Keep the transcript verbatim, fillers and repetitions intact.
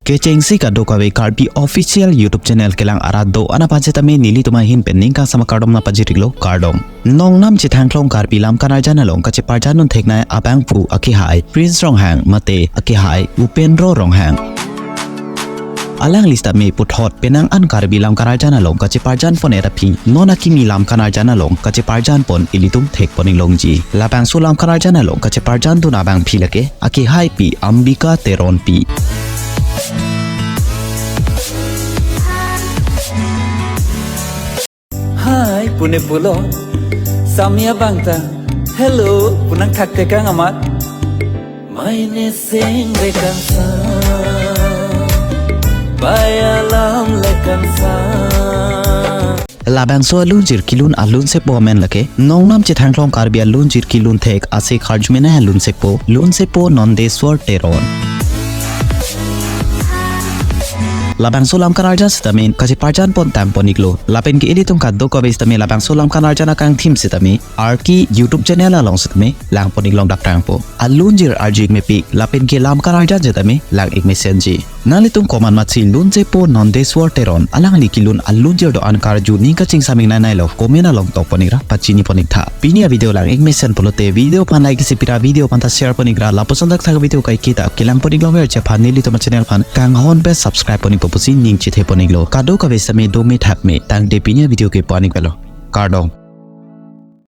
Kechengsi kadokave Karbi Official YouTube Channel kelang arat do-an aphan setame nelitum ahin pen ning kangsam akardom nangpajir-iklo, kardom. Nongnam chethangklong Karbi lamkan arjan along kacheparjan dun theknei abangphu akehai Prince Ronghang mate akehai Upendro Ronghang. Alangli setame puthot penang an Karbi lamkan arjan along kacheparjan pon-et aphi non akimi lamkan arjan along kacheparjan pon ilitum thek pon-ik longji. Labangso lamkan arjan along kacheparjan dun abangpi lake akehaipi Ambika Teronpi. Hi, pune pulo. Samia bangta. Hello, punang thakte kang amat. Meine sing de kang sa. Bai alam le kang sa. Labangso alunjir kelun alunsepo amen lake nongnam chethangklong Karbi alunjir kelun thek ase kharjumenei alunsepo, lunsepo Nondeswar Teron. Labangso lamkan arjan setame kacheparjan pon tang pon-iklo. Lapen ke ilitum kadokave setame labangso lamkan arjan akangthim setame arki YouTube channel along setame lang pon-ik long dak tangpo. Alunjir arju-ik mepik lapen ke lamkan arjan setame lang-ik mesenji. Nanglitum komat matsi lunsepo Nondeswar Teron alangli kelun alunjir do-an karju ning kachingsam-ik nai nai lo, comment along tok pon-ik ra pachini pon-ik tha. Pini avideo lang-ik mesen pulote video aphan like isi pira, video aphan ta share pon-ik ra lapuson thakthak video kaike ta kelang pon-ik longverji aphan nelitum achannel aphan kanghon pen subscribe pon-ikpo pusi ning chethe pon-iklo. Kadokave setame dome thakme tangte pini avideo ke pu-an-ik velo. Kardom.